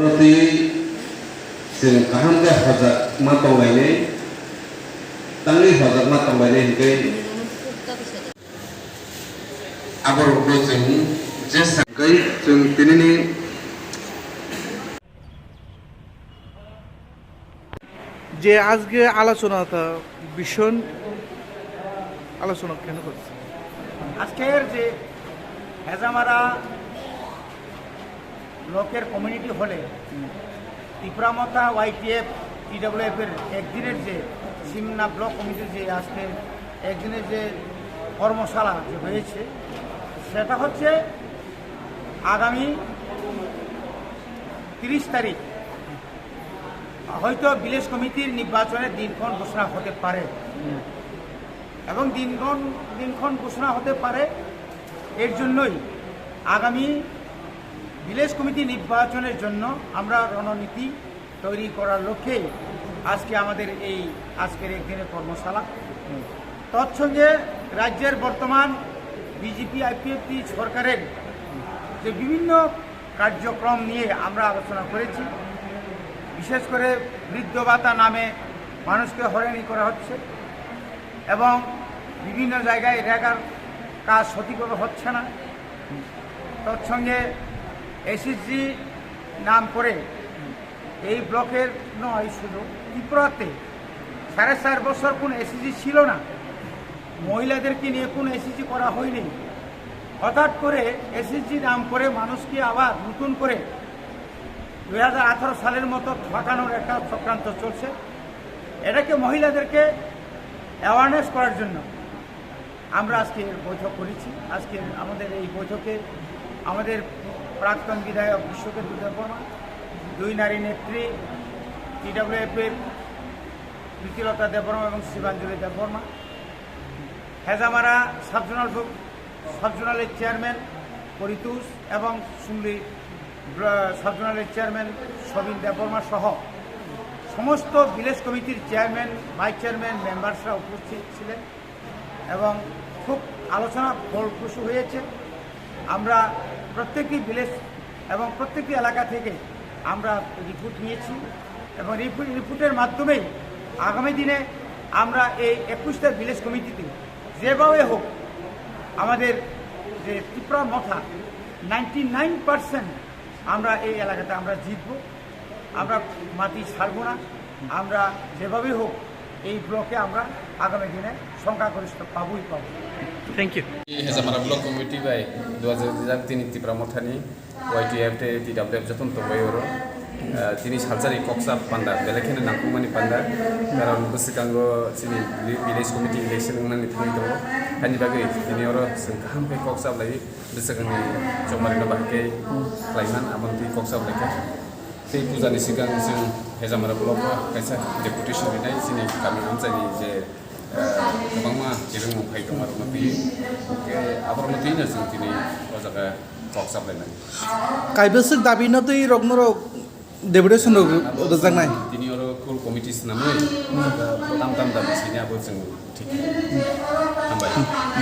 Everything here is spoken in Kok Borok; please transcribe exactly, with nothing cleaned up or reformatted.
Twi chwng kaham khe hojakma tonglainai, tangwi hojakma tonglainai hwnkhe aborokno chwng jesa hwnkhe chwng tinini যে আজকে আলোচনাটা ভীষণ আলোচনা কেন করছে? আজকের যে হেজামারা ব্লকের কমিউনিটি হলে ত্রিপুরা মথা, ওয়াইটিএফ, টিডাব্লিউএফ এর একদিনের যে সিমনা ব্লক কমিটির যে আজকে একদিনের যে কর্মশালা যে হয়েছে, সেটা হচ্ছে আগামী তিরিশ তারিখ হয়তো ভিলেজ কমিটির নির্বাচনের দিনক্ষণ ঘোষণা হতে পারে এবং দিনক্ষণ দিনক্ষণ ঘোষণা হতে পারে। এর জন্যই আগামী ভিলেজ কমিটি নির্বাচনের জন্য আমরা রণনীতি তৈরি করার লক্ষ্যেই আজকে আমাদের এই আজকের একদিনের কর্মশালা। তৎসঙ্গে রাজ্যের বর্তমান বিজেপি আইপিএফটি সরকারের যে বিভিন্ন কার্যক্রম নিয়ে আমরা আলোচনা করেছি। বিশেষ করে বৃদ্ধ ভাতা নামে মানুষকে হয়রানি করা হচ্ছে এবং বিভিন্ন জায়গায় রেগার কাজ সঠিকভাবে হচ্ছে না। তৎসঙ্গে এসএসজি নাম করে এই ব্লকের নয়, শুধু ত্রিপুরাতে সাড়ে চার বছর কোনো এসএসজি ছিল না, মহিলাদেরকে নিয়ে কোনো এসএসজি করা হয়নি। হঠাৎ করে এসএসজি নাম করে মানুষকে আবার নতুন করে দুই হাজার আঠারো সালের মতো ঠকানোর একটা চক্রান্ত চলছে। এটাকে মহিলাদেরকে অ্যাওয়ারনেস করার জন্য আমরা আজকে বৈঠক করেছি। আজকে আমাদের এই বৈঠকে আমাদের প্রাক্তন বিধায়ক বিশ্বকেতু দেববর্মা, দুই নারী নেত্রী টিডাব্লিউএফ এর প্রীতিলতা দেববর্মা এবং শিবাঞ্জলি দেববর্মা, হেজামারা সাব জোনাল সাব জোনালের চেয়ারম্যান পরিতোষ এবং সুমলি ব্ল- সাব জোনালের চেয়ারম্যান সবিন দেববর্মা সহ সমস্ত ভিলেজ কমিটির চেয়ারম্যান, ভাইস চেয়ারম্যান, মেম্বার্সরা উপস্থিত ছিলেন এবং খুব আলোচনা ফলপ্রসূ হয়েছে। আমরা প্রত্যেকটি ভিলেজ এবং প্রত্যেকটি এলাকা থেকে আমরা রিপোর্ট নিয়েছি এবং রিপোর্ট রিপোর্টের মাধ্যমেই আগামী দিনে আমরা এই একুশটা ভিলেজ কমিটিতে যেভাবে হোক আমাদের যে ত্রিপুরা মথা নাইনটি নাইন পার্সেন্ট আমরা এই এলাকাতে আমরা জিতব। আমরা মাটি ছাড়বো না। আমরা যেভাবেই হোক এই ব্লকে আমরা আগামী দিনে সংখ্যাগরিষ্ঠ পাবোই পাবো। Thank you. Hezamara Block Committee bai dua jati tini Tipra Mothani Y T F tei T W F jotono tongbai oro. Ah, tini salsari koksa panda, belai kheno nangkukmani panda. Karon bwswkango chini village committee election wngnani thangwi tongo. Haini bagwi tini oro chwng kaham khe koksa lai. Bwswkangni chongmarino bahai khe khlaiman, aboni twi kok sabo laikha. Tei pujani swkang chwng Hezamara blogo kaisa deputation rinai chini kami amchaini je, eh, kwbangma kwrwngmung phai tongmarokno twi. Hwnkhe aborokno twino chwng tini o jaga kok sabo lainai. Kaibwswk dabino twi roknorok Deputation rok rwjaknai. Tini oro core committee swnamwi, tam tam dabi sini abo chwng thik. Hambai.